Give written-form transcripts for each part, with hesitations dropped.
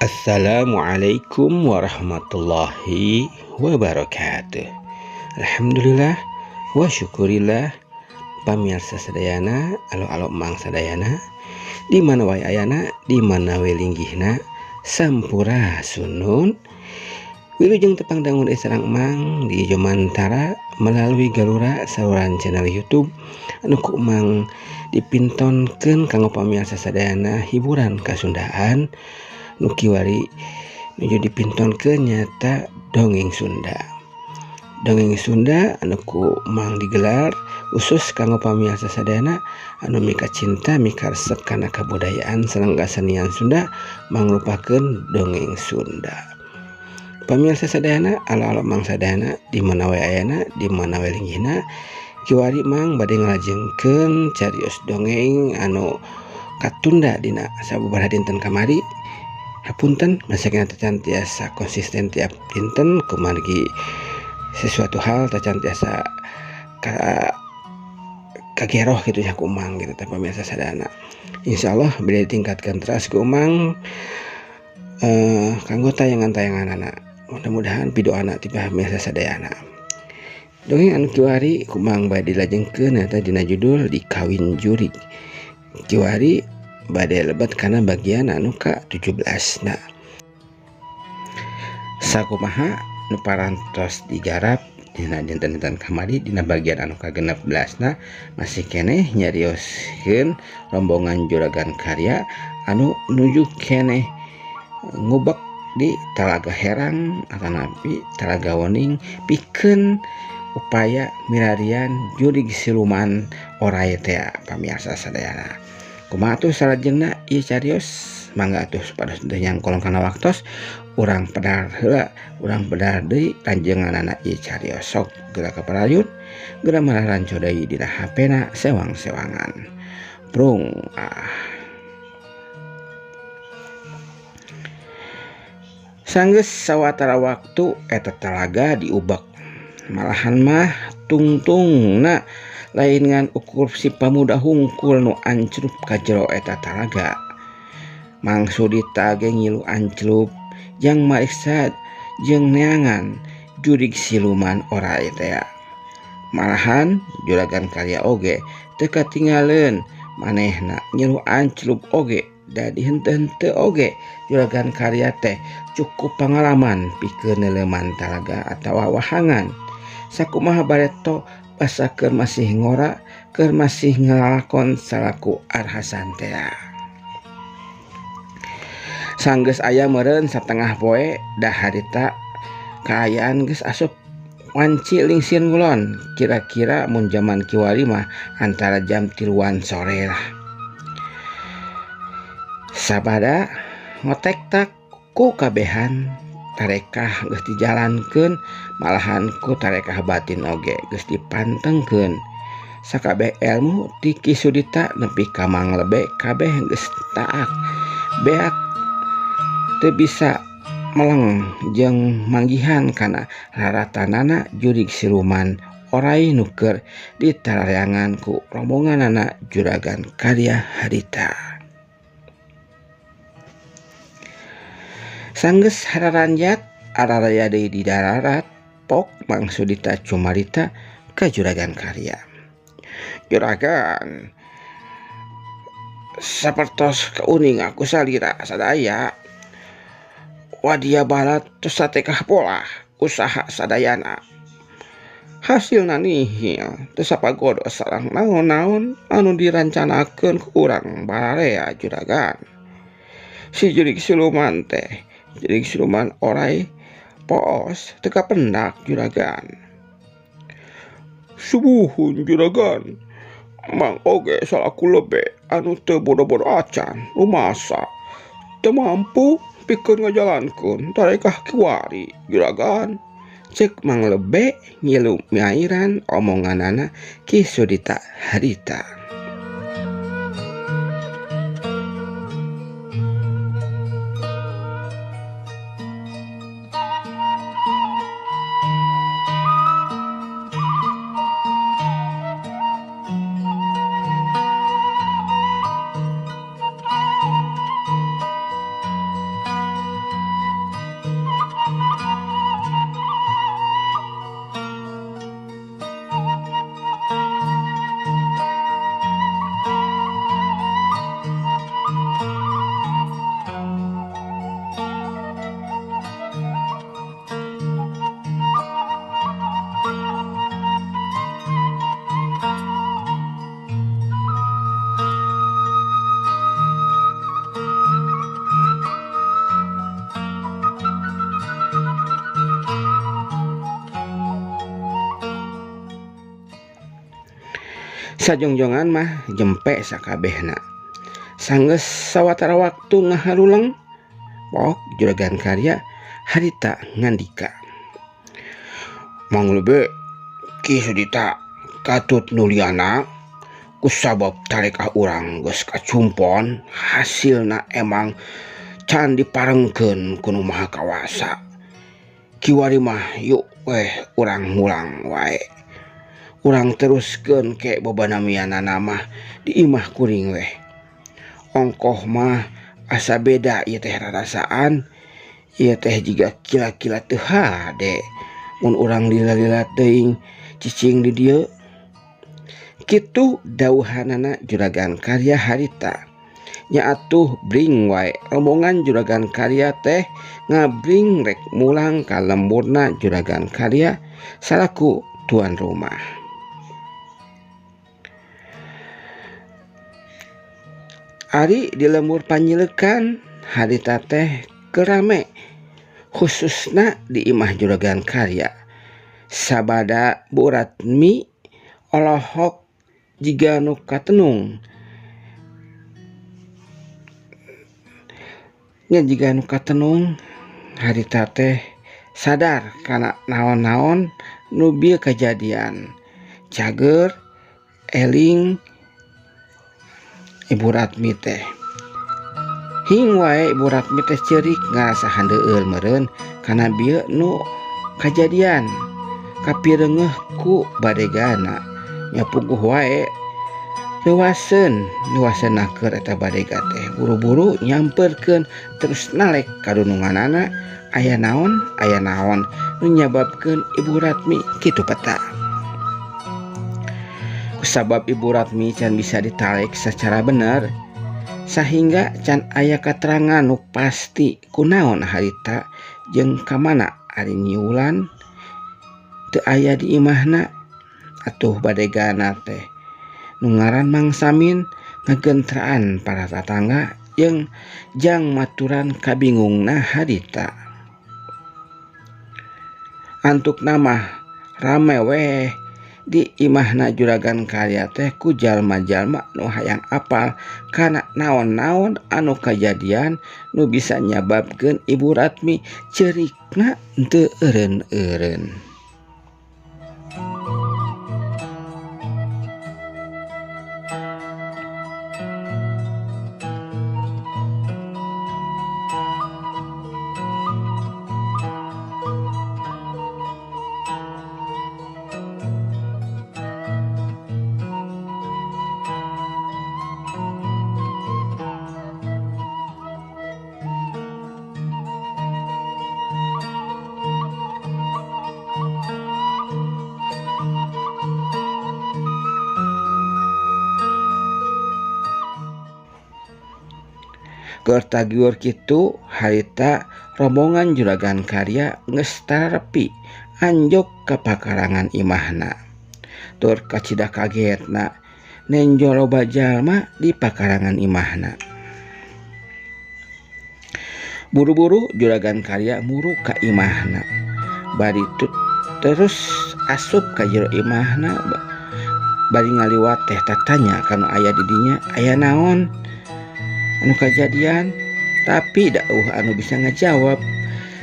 Assalamualaikum warahmatullahi wabarakatuh. Alhamdulillah wa syukurillah pamirsa sadayana, alo-alo mang sadayana, di mana wae ayana, di mana we linggihna, sampurasunun. Wilujeng tepang dangun sareng mang di Jomantara melalui galura saluran channel YouTube anu ku mang dipintonkeun kanggo pamirsa sadayana hiburan kasundaan nu kiwari nuju dipintonkeun nyata dongeng Sunda. Dongeng Sunda anu ku mang digelar khusus kanggo pamirsa sadayana anu mika cinta mika resep kana kabudayaan sareng kasenian Sunda mangrupakeun dongeng Sunda. Pamirsa sadayana, alo-alo mang sadayana, di mana wae ayana, di mana wae linggihna, kiwari mang bade ngalajengkeun carios dongeng anu katunda dina sababaraha dinten kamari. Hapunten masakina tacan tiasa konsisten tiap dinten kumargi sesuatu hal tacan tiasa kageroh gitu nya ku mang gitu teh pamirsa sadayana. Insyaallah bade ditingkatkan terus ku mang kanggo tayangan-tayanganana. Mudah-mudahan pidoana ti pamirsa sadayana. Dongeng anu kiwari ku mang bade dilajengkeun eta dina judul Dikawin Jurig. Kiwari bade lebet kana bagian anu ka-17 na. Sakumaha nu parantos digarap dina dinten-dinten kamari dina bagian anu ka-16 na masih keneh nyarioskeun rombongan Juragan Karya anu nuju keneh ngubek di Talaga Herang atanapi Talaga Wening pikeun upaya milarian jurig siluman oray teh pamirsa sadayana. Kumaha atuh salajengna ieu carios mangga atuh supados teu nyangkolong kana waktos urang pedar heula urang pedar deui lanjenganana ieu carios sok geura ka parayun geura mararanco deui dina HP-na sewang-sewangan. Prung ah. Sanggeus sawatara waktu eta talaga diubek malahan mah tungtungna lain ngan ukur si pamuda hungkul nu anclup ka jero eta talaga. Mang Sudita ge ngilu anclup jang mariksa jeung neangan jurig siluman oray teh. Malahan Juragan Karya oge teu katinggaleun manehna ngilu anclup oge dadi henteu-henteu oge Juragan Karya teh cukup pangalaman pikeun neuleman talaga atawa wahangan. Sakumaha bareto basa keur masih ngora keur masih ngalalakon salaku Arhasan teh. Sanggeus aya meureun satengah poe dah harita kaayaan geus asup wanci lingsir ngulon kira-kira mun jaman kiwari mah antara jam 3 sore lah. Sabada ngotek tak ku kabehan tarekah geus dijalankeun malahan ku tarekah batin oge geus dipantengkeun. Sakabeh ilmu ti Ki Sudita nepi ka Mang Lebe kabeh geus taak beak teu bisa meleng jeung manggihan kana raratanana jurig siluman oray nu keur ditarareangan ku rombonganana Juragan Karya harita. Sanggeus hararanjat araraya deui di dararat pok Mang Sudita cumarita ka Juragan Karya. Juragan sapertos kauning aku salira sadaya wadia barat tos satekah pola usaha sadayana hasilna nihil teu sapagodo sareng naon-naon anu dirancanakeun ku urang bararea Juragan. Si jurig siluman teh jurig siluman oray poos teu kapendak Juragan. Subuhun Juragan mang oge salaku lebe anu teu bodo-bodo acan rumasa teu mampu pikeun ngajalankeun tarekah kiwari Juragan. Cek Mang Lebe ngilu miairan omonganana Ki Sudita harita. Sajongjongan mah jempe sakabehna. Sanggeus sawatara waktu ngaharuleng, pok Juragan Karya harita ngandika. Mang Lebe, Ki Sudita katut nuliana kusabab tarekah urang geus kacumpon hasilna emang can diparengkeun ku Nu Maha Kawasa. Kiwari mah yuk weh urang mulang wae. Urang teruskeun ke bebanamianana mah di imah kuring weh. Ongkoh mah asa beda ieu teh rarasaan, ieu teh jiga kila-kila teu hade mun urang lila-lila teuing cicing di dieu. Kitu dawuhanana Juragan Karya harita. Nya atuh bring wae rombongan Juragan Karya teh ngabring rek mulang ka lemburna Juragan Karya salaku tuan rumah. Ari di lembur Panyileukan harita teh kerame khususna di imah Juragan Karya. Sabada Bu Ratmi olohok jiga nu katenung. Nya jiga nu katenung harita teh sadar kana naon-naon nu bieu kajadian. Cager eling Ibu Ratmi teh. Hing wae Ibu Ratmi teh ceurik ngarasa handeueul meureun kana bieu nu kajadian. Kapireungeuh ku badegana. Nya puguh wae leuwaseun naker eta badega teh buru-buru nyamperkeun terus nalek kadununganana aya naon nu nyababkeun Ibu Ratmi kitu peta. Kusabab Ibu Ratmi can bisa ditalek secara bener sahingga can aya katerangan nu pasti kunaon harita jeung kamana ari nyiulan teu aya di imahna. Atuh badegana teh nu ngaran Mang Samin ngagentraan para tatangga jeung jang maturan kabingungna harita. Antukna mah rame weh di imahna Juragan Karya teh ku jalma-jalma nu hayang apal kana naon-naon anu kajadian nu bisa nyababkeun Ibu Ratmi ceurikna teu eureun-eureun. Keur tagiur kitu harita rombongan Juragan Karya geus tararepi anjog ka pakarangan imahna. Tur kacida kagetna nenjo loba jalma di pakarangan imahna. Buru-buru Juragan Karya muru ka imahna. Bari terus asup ka jero imahna bari ngaliwat teh tatanya kanu aya di dinya aya naon anu kajadian, tapi dauh anu bisa ngajawab.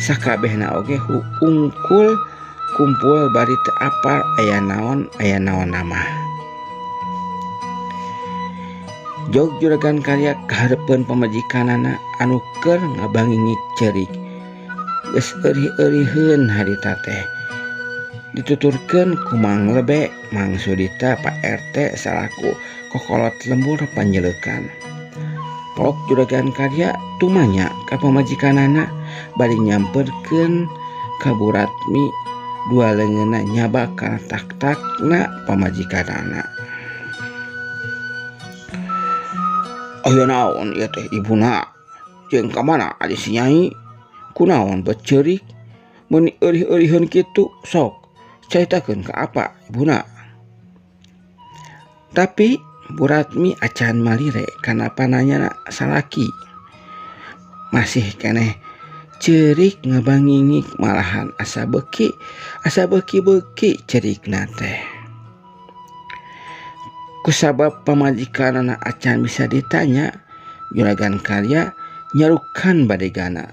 Sakabehna oge ungkul kumpul bari teu apal aya naon nama. Jog Juragan Karya kahareupeun pamajikanana anu keur ngabangingik ceurik. Geus eurih-euriheun harita teh. Dituturkeun ku Mang Lebe, Mang Sudita, Pak RT salaku kokolot lembur Panyileukan. Pok Juragan Karya tumanya ka pamajikanana bari nyamperkeun ka Bu Ratmi dua leungeunna nyabak kana tak-takna pamajikanana. Aya naon ieu teh ibuna? Jeung ka mana ari si Nyai? Kunaon bet ceurik? Meuni eurih-euriheun kitu sok caritakeun ka apa ibuna? Tapi Bu Ratmi acan malire kana pananyana salaki. Masih keneh ceurik ngabangingik malahan asa beuki beuki ceurikna teh. Kusabab pamajikanana acan bisa ditanya, Juragan Karya nyarukan badegana.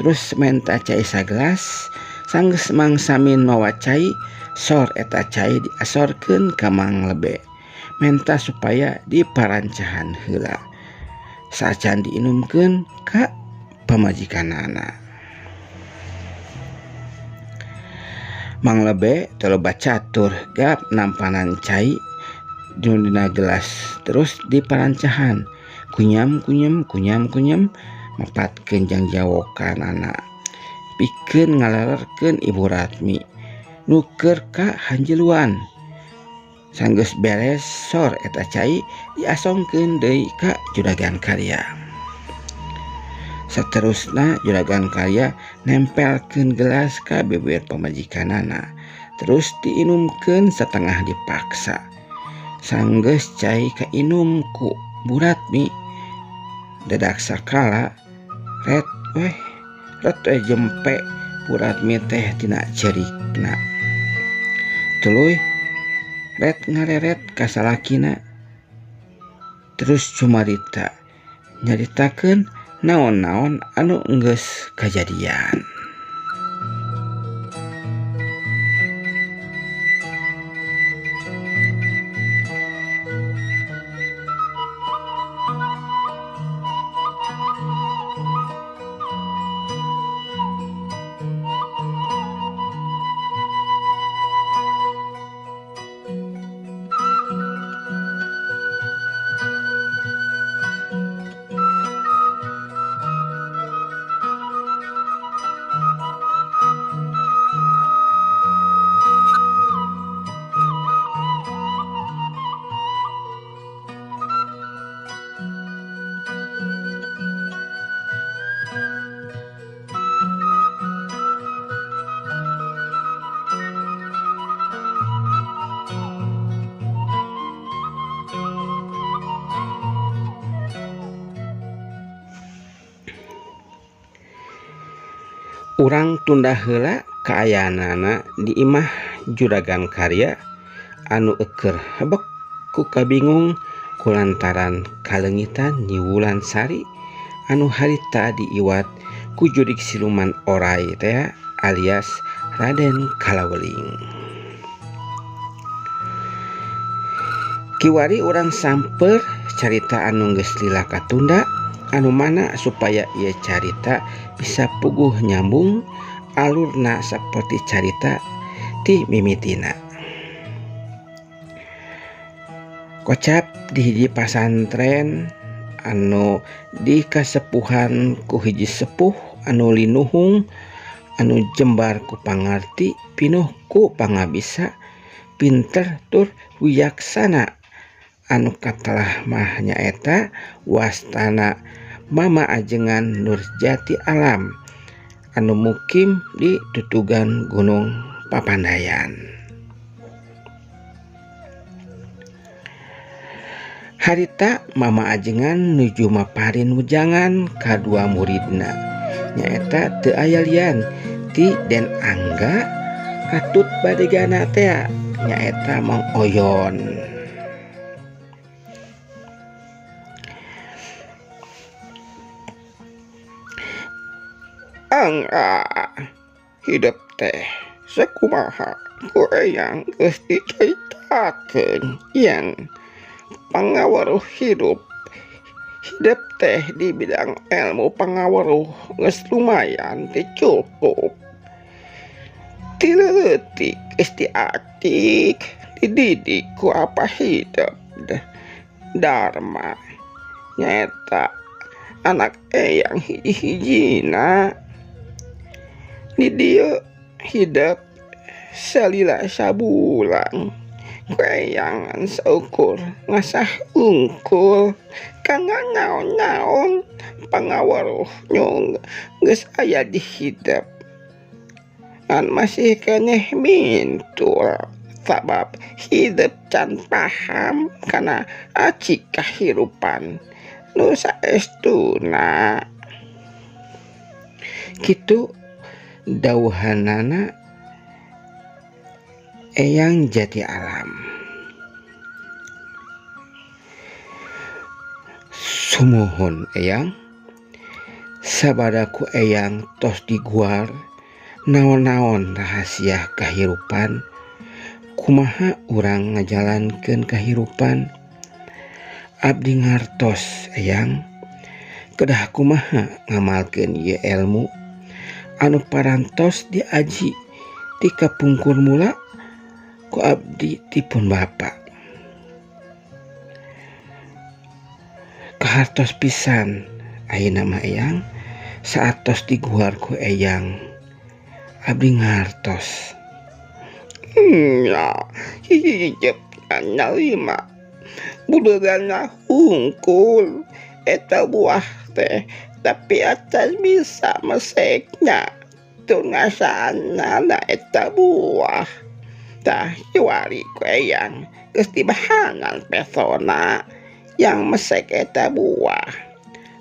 Terus menta cai sagelas, sanggeus Mang Samin mawa cai, sor eta cai diasorkeun ka Mang Lebe. Menta supaya diparancahan heula. Saacan diinumkeun ka pamajikanana. Mang Lebe teu loba catur gap nampanan cai dina gelas terus diparancahan. Kunyam kunyam kunyam kunyam mapatkeun jangjawokanana. Pikeun ngalelerkeun Ibu Ratmi nu keur ka hanjeluan. Sanggeus beres sor eta cai diasongkeun deui ka Juragan Karya. Saterusna Juragan Karya nempelkeun gelas ka bibir pamajikanana, terus diinumkeun satengah dipaksa. Sanggeus cai kainum ku Bu Ratmi, dadak sakala ret weh ret weh jempe Bu Ratmi teh tina cerikna. Tuluy ret ngareret ka salakina, terus cumarita nyaritakeun naon-naon anu enggeus kajadian. Urang tunda heula kaayaanana di imah Juragan Karya anu eukeur hebek ku kabingung kulantaran kaleungitan Nyi Wulan Sari anu harita diiwat ku jurig siluman orai teh alias Raden Kalaweling. Kiwari urang samper carita anu geus lila katunda anu mana supaya ieu carita bisa puguh nyambung alurna saperti carita ti mimitina. Kocap di hiji pasantren anu dikasepuhan ku hiji sepuh anu linuhung anu jembar ku pangarti pinuh ku pangabisa pinter tur wijaksana anu katelah mah nyaeta wastana Mama Ajengan Nurjati Alam anu mukim di tutugan Gunung Papandayan. Harita Mama Ajengan nuju maparin wejangan kadua muridna nyaeta teu aya lian ti Den Angga katut badegana tea nyaeta Mang Oyon. Angga hidup teh sakumaha ku eyang geus dicaritakeun yen pangaweruh hidup. Hidup teh di bidang ilmu pangaweruh geus lumayan teh cukup. Ti leutik geus diatik, dididik ku apa hidup dharma nyaeta anak eyang hiji-hijina. Di dieu hidup salila sabulan ku eyangan saukur ngasah ungkul kanggo naon-naon pangaweruh nu geus aya di hidup ngan masih keneh mintul sabab hidup can paham kana aci kahirupan nu saestuna. Kitu dawuhanana Eyang Jati Alam. Sumuhun Eyang, sabada ku Eyang tos diguar naon-naon rahasia kahirupan, kumaha urang ngajalankeun kahirupan. Abdi ngartos Eyang, kedah kumaha ngamalkeun ieu elmu anu parantos diaji ti kapungkur mula ku abdi tipun bapa. Kahartos pisan ayeuna mah Eyang, saatos diguar ku Eyang abdi ngartos. Nya hiji nyalima buleurana hungkul eta buah teh, tapi acan bisa meseknya tur ngasana eta buah. Tah kiwari ku Eyang geus dibahangan pesona yang mesek eta buah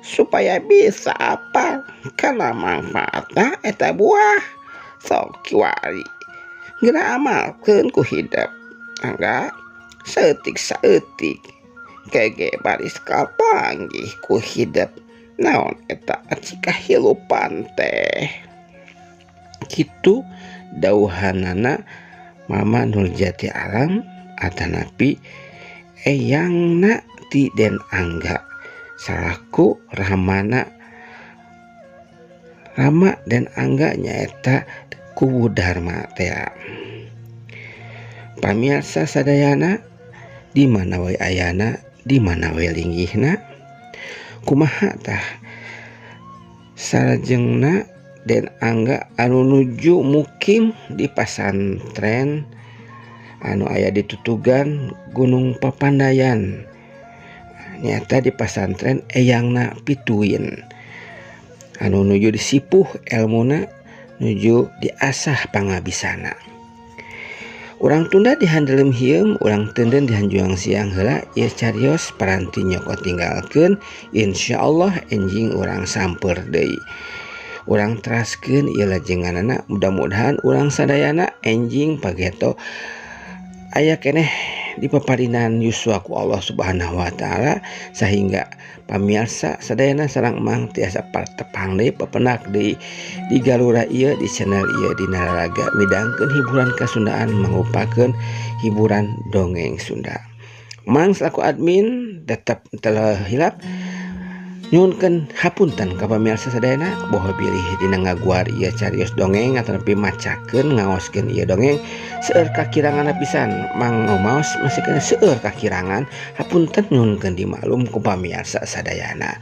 supaya bisa apa karena manfaatna eta buah. Sok kiwari geura amalkeun ku hidep, angga saeutik saeutik kege baris kapanggih ku hidep naon eta aci kahirupan teh. Kitu dauhanana Mama Nurjati Alam atanapi Eyangna ti Den Angga salaku Ramana Rama dan Angga nyaeta kubu Dharma tea. Pamirsa sadayana di mana wae ayana, di mana wae linggihna, kumaha tah salajengna Den Angga anu nuju mukim di pasantren anu aya di tutugan Gunung Papandayan, nyata di pasantren Eyangna Pituin anu nuju disipuh elmuna, nuju diasah pangabisana. Urang tunda dihandelem hieum, urang tenden dihanjuang siang heula ieu carios paranti nyokot tinggalkeun, insyaallah enjing urang samper deui. Urang teraskeun ieu lajenganana, mudah-mudahan urang sadayana enjing pageto aya keneh di paparinan yuswa ku Allah Subhanahu wa taala, sehingga pamirsa sadayana sareng Mang tiasa partepang deui pepenak deui di galura ieu di channel ieu dina lalaga midangkeun hiburan kasundaan mangrupakeun hiburan dongeng Sunda. Mang selaku admin tetap telah hilap nyuhunkeun hapunten ka pamirsa sadayana boho bilih dina ngaguar ieu carios dongeng atanapi macakeun ngaoskeun ieu dongeng seueur kakirangan pisan. Mang ngomaos masih kena seueur kakirangan, hapunten nyuhunkeun dimaklum ku pamirsa sadayana.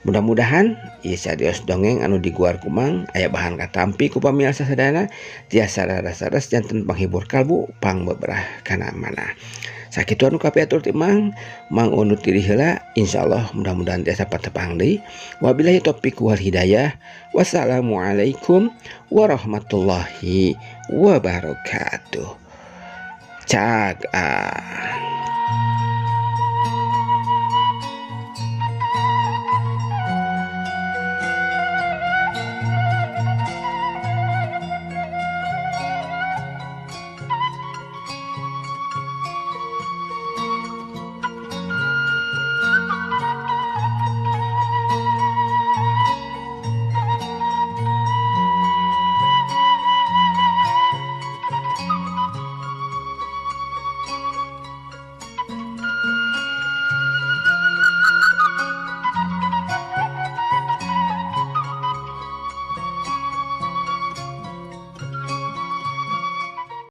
Mudah-mudahan ieu carios dongeng anu diguar ku Mang aya bahan katampi ku pamirsa sadayana tiasa raras-raras janten panghibur kalbu pangbeberah kana manah. Sakitu anu kapiatur ti Mang, Mang undur diri heula, insyaallah mudah-mudahan tiasa patepang deui. Wabillahi taufik wal hidayah. Wassalamualaikum warahmatullahi wabarakatuh. Cag ah.